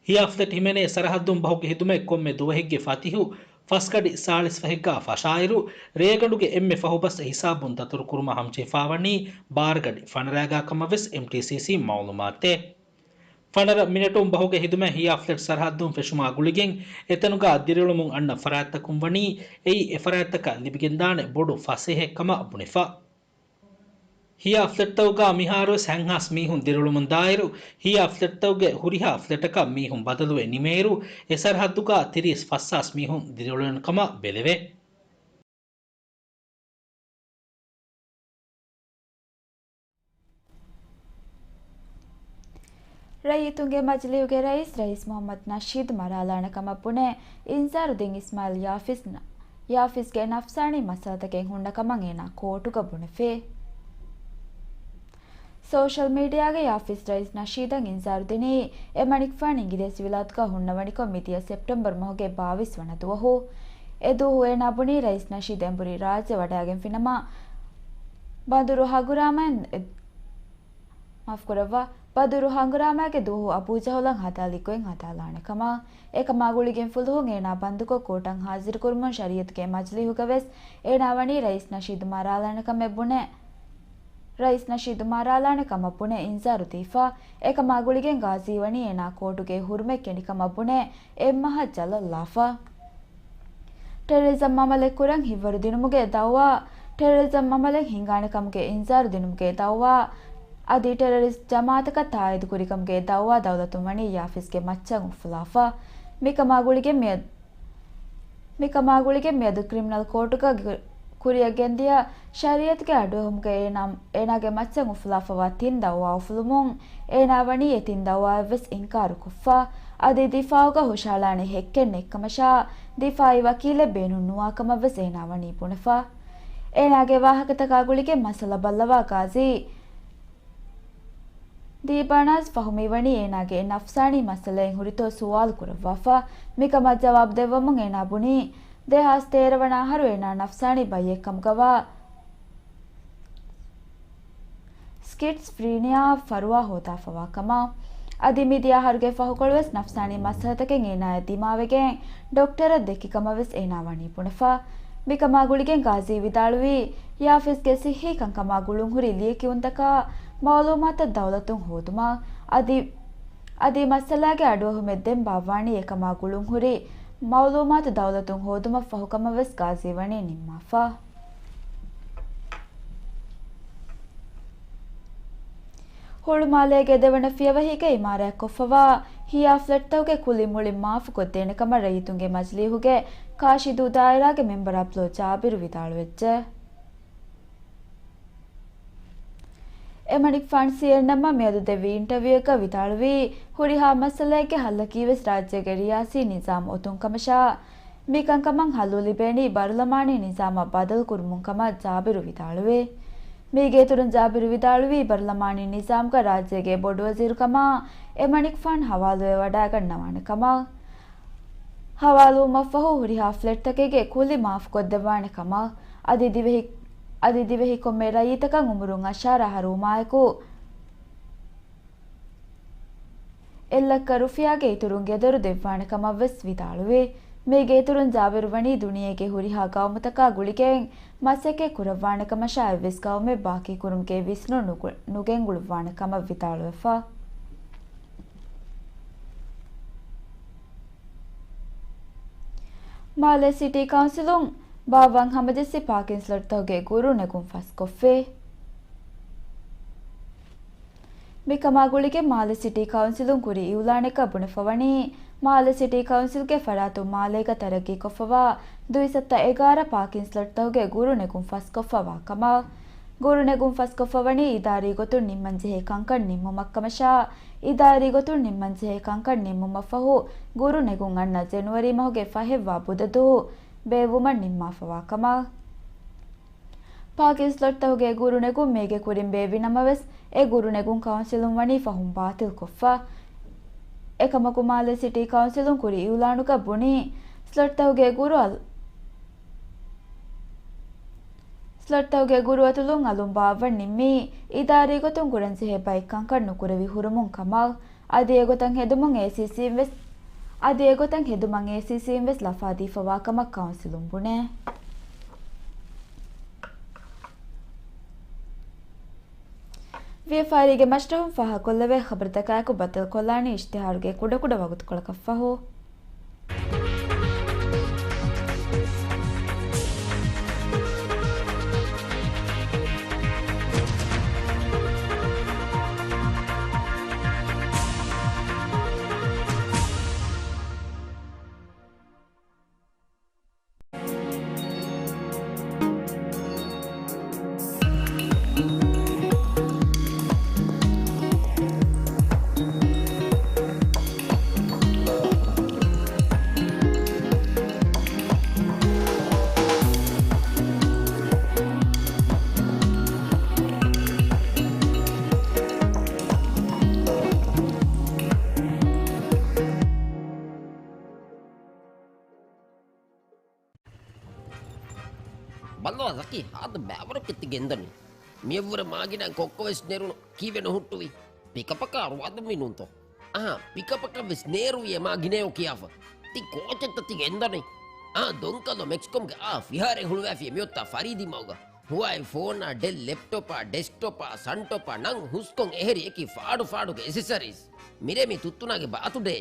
ހިޔާ ފްލެޓް ހިމެނޭ ސަރަހައްދުން ބަހުގެ ހިދުމަތް ކޮންމެ ދުވަހެއްގެ ފަތިހު ފަސް ގަޑި ސާޅީސް ފަހެއްގާ ފަށާއިރު، ރޭގަނޑުގެ އެންމެ ފަހު ބަސް ހިސާބުން ދަތުރު ކުރުމަށް ހަމަޖެހިފާވަނީ ބާރަ ގަޑި ފަނަރައިގާ ކަމަށް ވެސް އެމްޓީސީސީން މައުލޫމާތު ދޭ. ފަނަރަ މިނެޓުން ބަހުގެ ހިދުމަތް ހިޔާ ފްލެޓް ސަރަހައްދުން ފެށުމާ ގުޅިގެން އެތަނުގާ ދިރިއުޅެމުން އަންނަ ފަރާތްތަކުން ވަނީ އެއީ އެ ފަރާތްތަކަށް ލިބިގެންދާނެ ބޮޑު ފަސޭހައެއް ކަމަށް ބުނެފަ. ހިޔާ ފްލެޓްތަކުގާ މިހާރުވެސް ހަތްހާސް މީހުން ދިރިއުޅެމުން ދާއިރު، ހިޔާ ފްލެޓްތަކުގެ ހުރިހާ ފްލެޓަކަށް މީހުން ބަދަލުވެ ނިމޭއިރު، އެ ސަރަހައްދުގާ ތިރީސް ފަސްހާސް މީހުން ދިރިއުޅެން ކަމަށް ބެލެވޭ. ރައްޔިތުންގެ މަޖިލީހުގެ ރައީސް، ރައީސް މުޙައްމަދު ނަޝީދު މަރާލާނެ ކަމަށް ބުނެ، އިންޒާރު ދިން އިސްމާއިލް ޔާފިޒް، ޔާފިޒްގެ ނަފްސާނީ މައްސަލަތަކެއް ހުންނަ ކަމަށް އޭނާ ކޯޓުގަ ބުނެފި. ސޯޝަލް މީޑިއާގައި ޔާފިޒް ރައީސް ނަޝީދަށް އިންޒާރު ދިނީ، އެ މަނިކުފާނު އިނގިރޭސިވިލާތުގަ ހުންނަވަނިކޮށް މިދިޔަ ސެޕްޓެމްބަރު މަހުގެ ބާވީސް ވަނަ ދުވަހު. އެ ދުވަހު އޭނާ ބުނީ ރައީސް ނަޝީދު އެނބުރި ރާއްޖެ ވަޑައިގެންފިނަމަ، ބަނދުރު ހަނގުރާމައިން، މާފުކުރައްވާ، ބަނދުރު ހަނގުރާމައިގެ ދުވަހު އަބޫޖަހުލަށް ހަދާލި ގޮތް ހަދާލާނެ ކަމަށް. އެކަމާ ގުޅިގެން ފުލުހުން އޭނާ ބަންދުކޮށް ކޯޓަށް ހާޒިރުކުރުމުން ޝަރީއަތުގެ މަޖިލީހުގަވެސް އޭނާ ވަނީ ރައީސް ނަޝީދު މަރާލާނެ ކަމެއް ބުނެ، ރައީސް ނަޝީދު މަރާލާނެ ކަމަށް ބުނެ އިންޒާރު ދީފަ. އެކަމާ ގުޅިގެން ގާޒީ ވަނީ އޭނާ ކޯޓުގެ ހުރުމަތް ކެނޑި ކަމަށް ބުނެ އެއްމަހަށް ޖަލަށްލާފަ. ޓެރަރިޒަމް އަމަލެއް ކުރަން ހިތްވަރު ދިނުމުގެ ދައުވާ، ޓެރަރިޒަމް އަމަލެއް ހިންގާނެ ކަމުގެ އިންޒާރު ދިނުމުގެ ދައުވާ، އަދި ޓެރަރިސްޓް ޖަމާއަތަކަށް ތާއީދު ކުރިކަމުގެ ދައުވާ ދައުލަތުން ވަނީ ޔާފިޒްގެ މައްޗަށް އުފުލާފަ. މިކަމާ ގުޅިގެން މިއަދު، މިކަމާ ގުޅިގެން މިއަދު ކްރިމިނަލް ކޯޓުގަ ގި-، ކުރިއަށް ގެންދިޔަ ޝަރީއަތުގެ އަޑުއެހުމުގައި އޭނާ، އޭނާގެ މައްޗަށް އުފުލާފައިވާ ތިން ދައުވާ އުފުލުމުން އޭނާ ވަނީ އެ ތިން ދައުވާއަށްވެސް އިންކާރުކޮށްފަ. އަދި ދިފާއުގަ ހުށަހަޅާނެ ހެއްކެއް ނެތްކަމަށާ، ދިފާއީ ވަކީލެއް ބޭނުން ނުވާކަމަށްވެސް އޭނާ ވަނީ ބުނެފަ. އޭނާގެ ވާހަކަތަކާ ގުޅިގެން މައްސަލަ ބައްލަވާ ގާޒީ ދީބާނާޒް ފަހުމީ ވަނީ އޭނާގެ ނަފްސާނީ މައްސަލައިން ހުރިތޯ ސުވާލު ކުރައްވާފަ. މިކަމަށް ޖަވާބު ދެއްވަމުން އޭނާ ބުނީ، ދެހާސް ތޭރަ ވަނަ އަހަރު އޭނާ ނަފްސާނީ ބައްޔެއް ކަމުގަވާ ސްކިޒްފްރީނިއާ ފަރުވާ ހޯދާފަވާ ކަމަށް. އަދި މިދިޔަ އަހަރުގެ ފަހުކޮޅުވެސް ނަފްސާނީ މައްސަލަތަކެއް އޭނާއަށް ދިމާވެގެން ޑޮކްޓަރަށް ދެއްކި ކަމަށްވެސް އޭނާ ވަނީ ބުނެފަ. މިކަމާ ގުޅިގެން ގާޒީ ވިދާޅުވީ، ޔާފިޒްގެ ސިއްހީ ކަންކަމާ ގުޅުންހުރި ލިޔެކިޔުންތަކާ މައުލޫމާތަށް ދައުލަތުން ހޯދުމަށް. އަދި، އަދި މައްސަލާގެ އަޑުއެހުމެއް ދެން ބާއްވާނީ އެކަމާ ގުޅުންހުރި މައުލޫމާތު ދައުލަތުން ހޯދުމަށް ފަހުކަމަށް ވެސް ގާޒީ ވަނީ ނިންމާފަ. ހުޅުމާލޭގެ ދެވަނަ ފިޔަވަހީގައި އިމާރާތްކޮށްފަވާ ހިޔާ ފްލެޓްތަކުގެ ކުލި މުޅި މާފުކޮށްދޭނެ ކަމަށް ރައްޔިތުންގެ މަޖިލީހުގެ ކާށިދޫ ދާއިރާގެ މެމްބަރ އަބްދުލް ޖާބިރު ވިދާޅުވެއްޖެ. އެމަނިކުފާނު ސީއެންއެމްއަށް މިއަދު ދެއްވި އިންޓަވިއުއެއްގަ ވިދާޅުވީ، ހުރިހާ މައްސަލައެއްގެ ހައްލަކީވެސް ރާއްޖޭގެ ރިޔާސީ ނިޒާމް އޮތުން ކަމަށާ، މިކަންކަމަށް ހައްލު ލިބޭނީ ބަރުލަމާނީ ނިޒާމަށް ބަދަލުކުރުމުން ކަމަށް ޖާބިރު ވިދާޅުވި. މީގެއިތުރުން ޖާބިރު ވިދާޅުވީ، ބަރުލަމާނީ ނިޒާމްގަ ރާއްޖޭގެ ބޮޑުވަޒީރުކަމާ އެމަނިކުފާނު ހަވާލުވެ ވަޑައިގަންނަވާނެ ކަމަށް. ހަވާލުވުމަށްފަހު ހުރިހާ ފްލެޓްތަކެއްގެ ކުލި މާފުކޮށްދެއްވާނެ ކަމަށް، އަދި ދިވެހި، އަދި ދިވެހި ކޮންމެ ރައްޔިތަކަށް އުމުރުން އަށާރަ އަހަރުވުމާއެކު، އެއްލައްކަ ރުފިޔާގެ އިތުރުން ގެދޮރު ދެއްވާނެ ކަމަށްވެސް ވިދާޅުވި. މީގެ އިތުރުން ޖާބިރު ވަނީ ދުނިޔޭގެ ހުރިހާ ގައުމުތަކާ ގުޅިގެން މަސައްކަތް ކުރައްވާނެ ކަމަށާ އެއްވެސް ގައުމެއް ބާކީ ކުރުމުގެ ވިސްނުން ނުގު-، ނުގެންގުޅުއްވާނެ ކަމަށް ވިދާޅުވެފަ. މާލެ ސިޓީ ކައުންސިލުން ބާއްވަން ހަމަޖެއްސި ޕާކިން ސްލޮޓްތަކުގެ ގުރު ނެގުން ފަސްކޮށްފި. މިކަމާ ގުޅިގެން މާލެ ސިޓީ ކައުންސިލުން ކުރި އިއުލާނެއްގަ ބުނެފަވަނީ، މާލެ ސިޓީ ކައުންސިލްގެ ފަރާތުން މާލޭގަ ތަރައްގީކޮށްފަވާ ދުއިސައްތަ އެގާރަ ޕާކިން ސްލޮޓްތަކުގެ ގުރު ނެގުން ފަސްކޮށްފަވާ ކަމަށް. ގުރު ނެގުން ފަސްކޮށްފަވަނީ އިދާރީ ގޮތުން ނިންމަންޖެހޭ ކަންކަން ނިންމުމަށްކަމަށާ، އިދާރީ ގޮތުން ނިންމަންޖެހޭ ކަންކަން ނިންމުމަށްފަހު، ގުރު ނެގުން އަންނަ ޖެނުއަރީ މަހުގެ ފަހެއްވާ ބުދަ ދުވަހު ބޭއްވުމަށް ނިންމާފަވާ ކަމަށް. ޕާކިން ސްލޮޓްތަކުގެ ގުރު ނެގުން މީގެ ކުރިން ބޭއްވި ނަމަވެސް، އެ ގުރު ނެގުން ކައުންސިލުން ވަނީ ފަހުން ބާތިލްކޮށްފަ. އެކަމަކު، މާލެ ސިޓީ ކައުންސިލުން ކުރި އިއުލާނުގަ ބުނީ، ސްލޮޓްތަކުގެ ގުރު އަލް-، ސްލޮޓްތަކުގެ ގުރު އަތުލުން އަލުން ބާއްވަން ނިންމީ، އިދާރީ ގޮތުން ކުރަންޖެހޭ ބައެއް ކަންކަން ނުކުރެވި ހުރުމުން ކަމަށް. އަދި އެގޮތަށް ހެދުމުން އޭސީސީން ވެސް، އަދި އެގޮތަށް ހެދުމަށް އޭސީސީން ވެސް ލަފާދީފަވާ ކަމަށް ކައުންސިލުން ބުނޭ. ވިޔަފާރީގެ މަސްރަހުން ފާހަގަކޮށްލެވޭ ޚަބަރުތަކާއެކު ބައްދަލުކޮށްލާނީ އިޝްތިހާރުގެ ކުޑަކުޑަ ވަގުތުކޮޅަކަށްފަހު. ބައްލަވާ ޒަކީ، ހާދަ ބައިވަރު ކެތި ގެންދަނީ. މިއަށްވުރެ މާގިނަ ކޮއްކޮވެސް ނެރުނު ކީއްވެ ނުހުއްޓުވީ؟ ޕިކަޕަކަށް އަރުވާދަންވީ ނޫންތޯ؟ އަހާ، ޕިކަޕަކަށް ވެސް ނޭރުވި އެ މާގިނައޯ ކިޔާފަ. ތި ކޯޗެއްތަ ތި ގެންދަނީ؟ އާ، ދޮންކަލޯ މެކްސްކޮމްގެ އާ ފިހާރައެއް ހުޅުވާފި މިއޮތާ ފަރީދީ މަގުގަ. ހުވާއި ފޯނާ، ޑެލް ލެޕްޓޮޕާ، ޑެސްކްޓޮޕާ، ސަންޓޮޕާ ނަން ހުސްކޮން އެހެރި އެކި ފާޑު ފާޑުގެ އެސެސަރީސް. މިރޭ މި ތުއްތުނާގެ ބާތުޑޭ.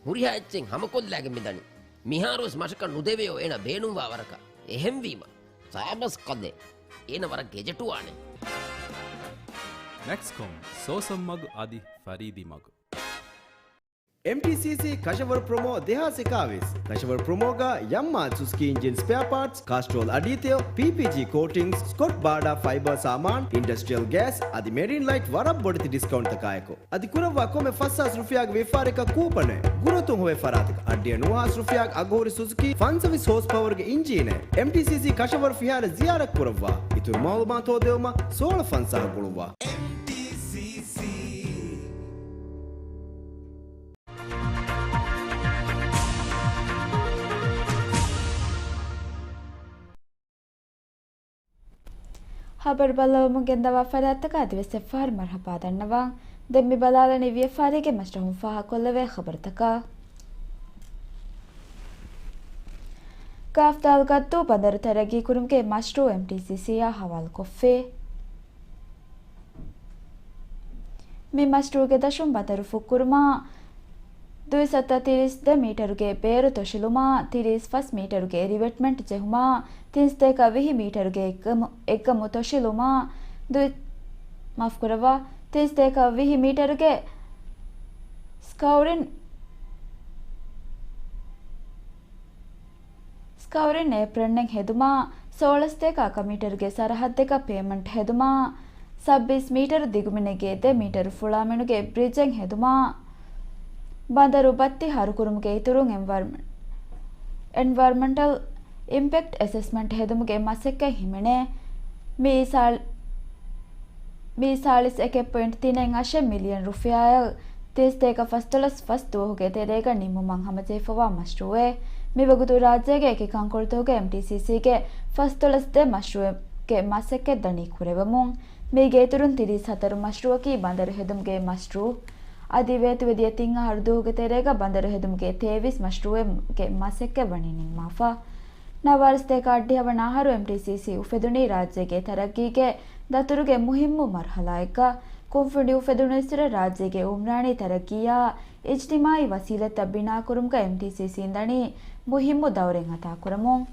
ހުރިހާ އެއްޗެއް ހަމަކޮށްލާގެން މިދަނީ. މިހާރުވެސް މަށަކަށް ނުދެވެޔޯ އޭނަ ބޭނުންވާ ވަރަކަށް. އެހެންވީމަ، ސާބަސް ކަލޭ. އޭނަ ވަރަށް ގެޖެޓުވާނެ. މެކްސްކޮމް، ސޯސަން މަގު އަދި ފަރީދީ މަގު. އެމްޓީސީސީ ކަށަވަރު ޕްރޮމޯ ދެހާސް އެކާވީސް. ކަށަވަރު ޕްރޮމޯގަ ޔަމްމާ ސުޒުކީ އިންޖިން ސްޕެއާ ޕާޓްސް، ކާސްޓްރޯލް އަޑީތެލް، ޕީޕީޖީ ކޯޓިންގްސް، ސްކޮޓް ބާޑާ ފައިބަރ ސާމާން، އިންޑަސްޓްރިއަލް ގޭސް އަދި މެރިން ލައިޓް ވަރަށް ބޮޑެތި ޑިސްކައުންޓްތަކާއެކު. އަދި ކުރައްވާ ކޮންމެ ފަސް ހާސް ރުފިޔާގެ ވިޔަފާރިއަކަށް ކޫޕަނެއް. ގުރުއަތުން ހޮވޭ ފަރާތަކަށް އަށްޑިހަ ނުވަ ހާސް ރުފިޔާގެ އަގުހުރި ސުޒުކީ ފަންސަވީސް ހޯސް ޕަވަރުގެ އިންޖީނެއް. އެމްޓީސީސީ ކަށަވަރު ފިހާރަ ޒިޔާރަތް ކުރައްވާ. އިތުރު މައުލޫމާތު ހޯދެވުމަށް ސޯޅަ ފަންސާހަށް ގުޅުއްވާ. އެމްޓީސީސީ. ޚަބަރު ބައްލަވަމުން ގެންދަވާ ފަރާތްތަކަށް އަދިވެސް އެއްފަހަރު މަރުޙަބާ ދަންނަވަން. ދެން މި ބަލާލަނީ ވިޔަފާރީގެ މަސްރަހުން ފާހަގަކޮށްލެވޭ ޚަބަރުތަކަށް. ކާފްދާލް ގައްދޫ ބަނދަރު ތަރައްގީކުރުމުގެ މަޝްރޫޢު އެމްޓީސީސީއާ ހަވާލުކޮށްފި. މި މަޝްރޫޢުގެ ދަށުން ބަނދަރު ފުއްކުރުމާ، ދުއިސައްތަ ތިރީސް ދެ މީޓަރުގެ ބޭރު ތޮށިލުމާ، ތިރީސް ފަސް މީޓަރުގެ ރިވެޓްމަންޓް ޖެހުމާ، ތިން ސަތޭކަ ވިހި މީޓަރުގެ އެއްގަމު، އެއްގަމު ތޮށިލުމާ، ދުއި، މާފުކުރައްވާ، ތިން ސަތޭކަ ވިހި މީޓަރުގެ ސްކައުރިން، ސްކައުރިން އޭޕްރަންއެއް ހެދުމާ، ސޯޅަ ސަތޭކަ އަކަ މީޓަރުގެ ސަރަހައްދެކަށް ޕޭމަންޓް ހެދުމާ، ސައްބީސް މީޓަރު ދިގުމިނެއްގެ ދެ މީޓަރު ފުޅާމިނުގެ ބްރިޖެއް ހެދުމާ، ބަނދަރު ބައްތި ހަރުކުރުމުގެ އިތުރުން އެންވަޔަރމަ، އެންވަޔަރމަންޓަލް އިމްޕެކްޓް އެސެސްމަންޓް ހެދުމުގެ މަސައްކަތް ހިމެނޭ. މިއީ ސާ، މިއީ ސާޅީސް އެކެއް ޕޮއިންޓް ތިނެއް އަށެއް މިލިއަން ރުފިޔާއަށް ތިން ސަތޭކަ ފަސްދޮޅަސް ފަސް ދުވަހުގެ ތެރޭގަ ނިންމުމަށް ހަމަޖެހިފަވާ މަޝްރޫޢެއް. މިވަގުތު ރާއްޖޭގެ އެކި ކަންކޮޅުތަކުގަ އެމްޓީސީސީގެ ފަސްދޮޅަސް ދެ މަޝްރޫޢެއްގެ މަސައްކަތް ދަނީ ކުރެވެމުން. މީގެ އިތުރުން ތިރީސް ހަތަރު މަޝްރޫޢަކީ ބަނދަރު ހެދުމުގެ މަޝްރޫޢު. އަދި ވޭތުވެދިޔަ ތިން އަހަރު ދުވަހުގެ ތެރޭގަ ބަނދަރު ހެދުމުގެ ތޭވީސް މަޝްރޫޢެއްގެ މަސައްކަތް ވަނީ ނިންމާފަ. ނަވާރަ ސަތޭކަ އަށްޑިހަ ވަނަ އަހަރު އެމްޓީސީސީ އުފެދުނީ ރާއްޖޭގެ ތަރައްގީގެ ދަތުރުގެ މުހިއްމު މަރުހަލާއެއްގަ. ކުންފުނި އުފެދުނުއިރު ރާއްޖޭގެ އުމްރާނީ ތަރައްގީއާ އިޖްތިމާޢީ ވަސީލަތްތައް ބިނާކުރުމުގަ އެމްޓީސީސީން ދަނީ މުހިއްމު ދައުރެއް އަދާކުރަމުން.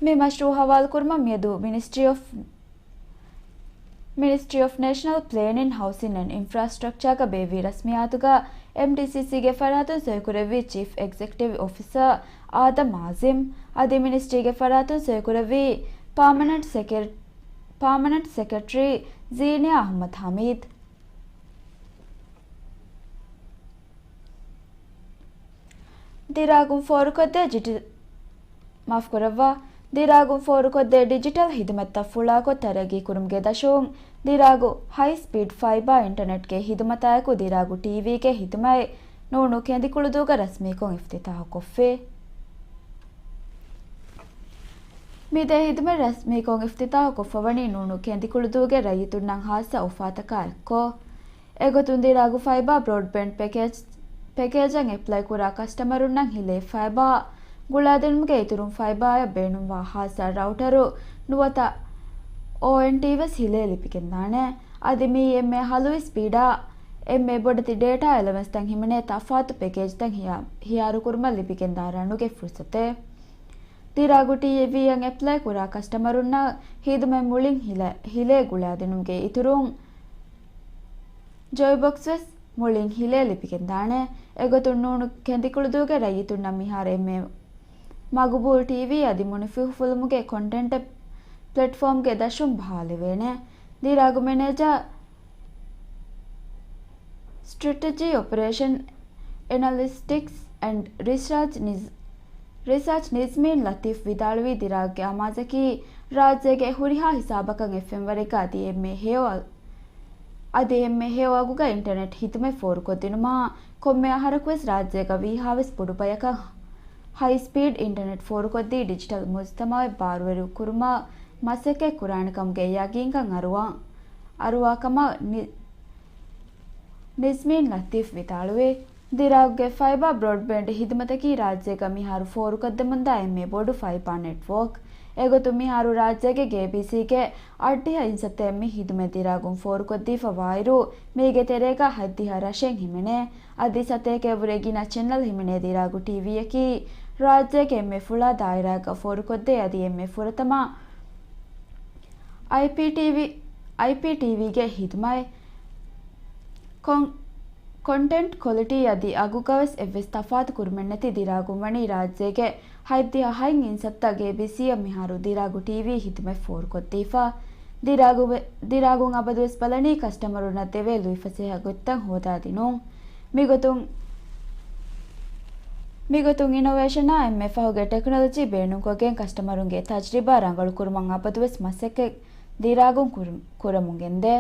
މި މަޝްރޫޢު ހަވާލުކުރުމަށް މިއަދު މިނިސްޓްރީ އޮފް، މިނިސްޓްރީ އޮފް ނޭޝަނަލް ޕްލޭނިން، ހައުސިން އެންޑް އިންފްރާސްޓްރަކްޗާގަ ބޭއްވި ރަސްމިއްޔާތުގަ އެމްޓީސީސީގެ ފަރާތުން ސޮއިކުރެއްވި ޗީފް އެގްޒެކެޓިވް އޮފިސަރ އާދަމް އާޒިމް، އަދި މިނިސްޓްރީގެ ފަރާތުން ސޮއިކުރެއްވި ޕާމަނަންޓް ސެކެ، ޕާމަނަންޓް ސެކްރެޓަރީ ޒީނިޔާ އަޙްމަދު ހަމީދު. ދިރާގުން ފޯރުކޮށްދޭ ޖިޓި، މާފުކުރައްވާ، ދިރާގުން ފޯރުކޮށްދޭ ޑިޖިޓަލް ހިދުމަތްތައް ފުޅާކޮށް ތަރައްގީކުރުމުގެ ދަށުން، ދިރާގު ހައި ސްޕީޑް ފައިބާ އިންޓަނެޓްގެ ހިދުމަތާއެކު ދިރާގު ޓީވީގެ ހިދުމަތް ނޫނު ކެނދިކުޅުދޫގަ ރަސްމީކޮށް އިފްތިތާޙުކޮށްފި. މިދެ ހިދުމަތް ރަސްމީކޮށް އިފްތިތާޙުކޮށްފަވަނީ ނޫނު ކެނދިކުޅުދޫގެ ރައްޔިތުންނަށް ހާއްސަ އުފާތަކާ އެއްކޮށް، އެގޮތުން ދިރާގު ފައިބާ ބްރޯޑްބޭންޑް ޕެކޭޖް، ޕެކޭޖަށް އެޕްލައި ކުރާ ކަސްޓަމަރުންނަށް ހިލޭ ފައިބާ ގުޅާދިނުމުގެ އިތުރުން ފައިބާއަށް ބޭނުންވާ ހާއްސަ ރައުޓަރު ނުވަތަ އޯއެންޓީ ވެސް ހިލޭ ލިބިގެންދާނެ. އަދި މިއީ އެންމެ ހަލުވި ސްޕީޑާ، އެންމެ ބޮޑެތި ޑޭޓާ އެލަވެންސްތައް ހިމެނޭ ތަފާތު ޕެކޭޖްތައް ހިޔާ، ހިޔާރުކުރުމަށް ލިބިގެންދާ ރަނުގެ ފުރުސަތެއް. ދިރާގު ޓީވީއަށް އެޕްލައި ކުރާ ކަސްޓަމަރުންނަށް ހިދުމަތް މުޅިން ހިލަ، ހިލޭ ގުޅާދިނުމުގެ އިތުރުން، ޖޮއި ބޮކްސް ވެސް މުޅިން ހިލޭ ލިބިގެންދާނެ. އެގޮތުން ނޫނު ކެނދިކުޅުދޫގެ ރައްޔިތުންނަށް މިހާރު އެންމެ މަގުބޫލު ޓީވީ އަދި މުނިފިހުފުޅުމުގެ ކޮންޓެންޓެއް ޕްލެޓްފޯމްގެ ދަށުން ބަހާލެވޭނެ. ދިރާގު މެނޭޖާ ސްޓްރެޓެޖީ އޮޕަރޭޝަން އެނަލިސްޓިކްސް އެންޑް ރިސާޗް ނިޒް، ރިސާޗް ނިޒްމީން ލަތީފް ވިދާޅުވީ ދިރާގުގެ އަމާޒަކީ ރާއްޖޭގެ ހުރިހާ ހިސާބަކަށް އެއްފެންވަރެއްގަ އަދި އެންމެ ހެޔޮ، އަދި އެންމެ ހެޔޮ އަގުގަ އިންޓަނެޓް ހިދުމަތް ފޯރުކޮށްދިނުމާ، ކޮންމެ އަހަރަކުވެސް ރާއްޖޭގަ ވީހާވެސް ބޮޑު ބަޔަކަށް ހައި ސްޕީޑް އިންޓަނެޓް ފޯރުކޮށްދީ ޑިޖިޓަލް މުޖުތަމަޢެއް ބާރުވެރި ކުރުމަށް މަސައްކަތް ކުރާނެ ކަމުގެ ޔަގީންކަން އަރުވާ، އަރުވާކަމަށް ނި، ނިޒްމީން ލަތީފް ވިދާޅުވި. ދިރާގުގެ ފައިބާ ބްރޯޑްބޭންޑް ހިދުމަތަކީ ރާއްޖޭގަ މިހާރު ފޯރުކޮށްދެމުންދާ އެންމެ ބޮޑު ފައިބާ ނެޓްވޯކް. އެގޮތުން މިހާރު ރާއްޖޭގެ ގޭބީސީގެ އަށްޑިހަ އިންސައްތައެއް މި ހިދުމަތް ދިރާގުން ފޯރުކޮށްދީފަ ވާއިރު، މީގެ ތެރޭގަ ހަތްދިހަ ރަށެއް ހިމެނޭ. އަދި ސަތޭކައަށްވުރެ ގިނަ ޗެނަލް ހިމެނޭ. ދިރާގު ޓީވީއަކީ ރާއްޖޭގެ އެންމެ ފުޅާ ދާއިރާއެއްގަ ފޯރުކޮށްދޭ އަދި އެންމެ ފުރަތަމަ އައިޕީޓީވީ، އައިޕީޓީވީގެ ހިދުމަތް. ކޮން، ކޮންޓެންޓް ކޮލިޓީ އަދި އަގުގަވެސް އެއްވެސް ތަފާތު ކުރުމެއްނެތި ދިރާގުން ވަނީ ރާއްޖޭގެ ހަތްދިހަ ހަތް އިންސައްތަ ގޭބީސީއަށް މިހާރު ދިރާގު ޓީވީ ހިދުމަތް ފޯރުކޮށްދީފަ. ދިރާގު ވެ، ދިރާގުން އަބަދުވެސް ބަލަނީ ކަސްޓަމަރުންނަށް ދެވޭ ލުއިފަސޭހަ ގޮތްތައް ހޯދާދިނުން. މިގޮތުން، މިގޮތުން އިނޮވޭޝަނާ އެންމެ ފަހުގެ ޓެކްނޮލޮޖީ ބޭނުންކޮށްގެން ކަސްޓަމަރުންގެ ތަޖްރިބާ ރަނގަޅުކުރުމަށް އަބަދުވެސް މަސައްކަތް ދިރާގުން ކުރު، ކުރަމުން ގެންދޭ.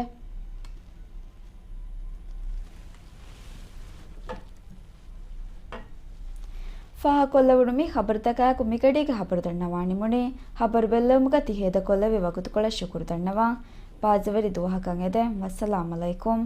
ފާހަގަކޮށްލެވުނު މި ޚަބަރުތަކާއެކު މިގަޑީގެ ޚަބަރު ދަންނަވާން ނިމުނީ. ޚަބަރު ބެއްލެވުމުގަ ތި ހޭދަކޮށްލެއްވި ވަގުތުކޮޅަށް ޝުކުރު ދަންނަވަން. ބާއްޖަވެރި ދުވަހަކަށް އެދެން. ވައްސަލާމް ޢަލައިކުމް.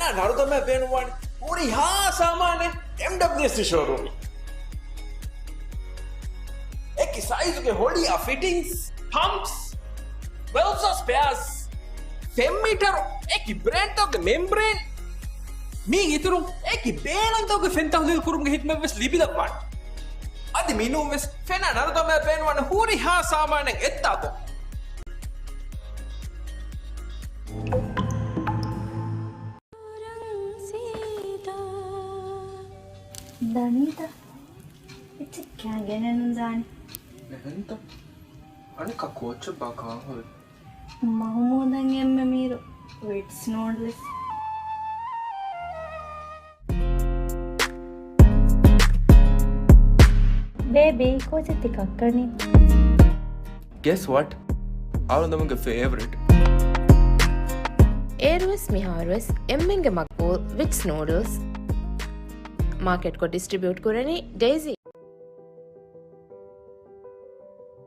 ނަރުދަމާ ބޭނުންވާނެ ހުރިހާ ސާމާނެއް އެމްޑަބްލިއުއެސް ޝޯރޫމް. އެކި ސައިޒުގެ ހޮޅިއާ ފިޓިންގްސް، ޕަމްޕްސް، ވެލްޑްސް ސްޕެއާސް، ފެން މީޓަރު، އެކި ބްރޭންޑްތަކުގެ މެމްބްރޭން، މީގެ އިތުރުން އެކި ބޭނުންތަކުގެ ފެން ތަހުލީލު ކުރުމުގެ ހިދުމަތްވެސް ލިބިލައްވާނެ. އަދި މިނޫންވެސް ފެނާ ނަރުދަމާ ބޭނުންވާނެ ހުރިހާ ސާމާނެއް އެއްތާކު. ދަނީތަ؟ އެއްޗެއް ކާ ގެނެއްނުދާނެ. އެހެންތަ؟ އަނެއްކާ ކޯއްޗެއްބާ ކާން ހުރީ؟ މަހުމޫދަށް އެންމެ މީރު ވިޓްސް ނޫޑްލްސް. ބޭބީ، ކޯޗެއް ތި ކައްކަނީ؟ Guess what? އަޅުގަނޑުގެ ފޭވަރިޓް. އޭރުވެސް މިހާރުވެސް އެންމެންގެ މަގްބޫލް ވިޓްސް ނޫޑްލްސް. މާކެޓްކޮށް ޑިސްޓްރިބިއުޓް ކުރަނީ ޑެއިސީ.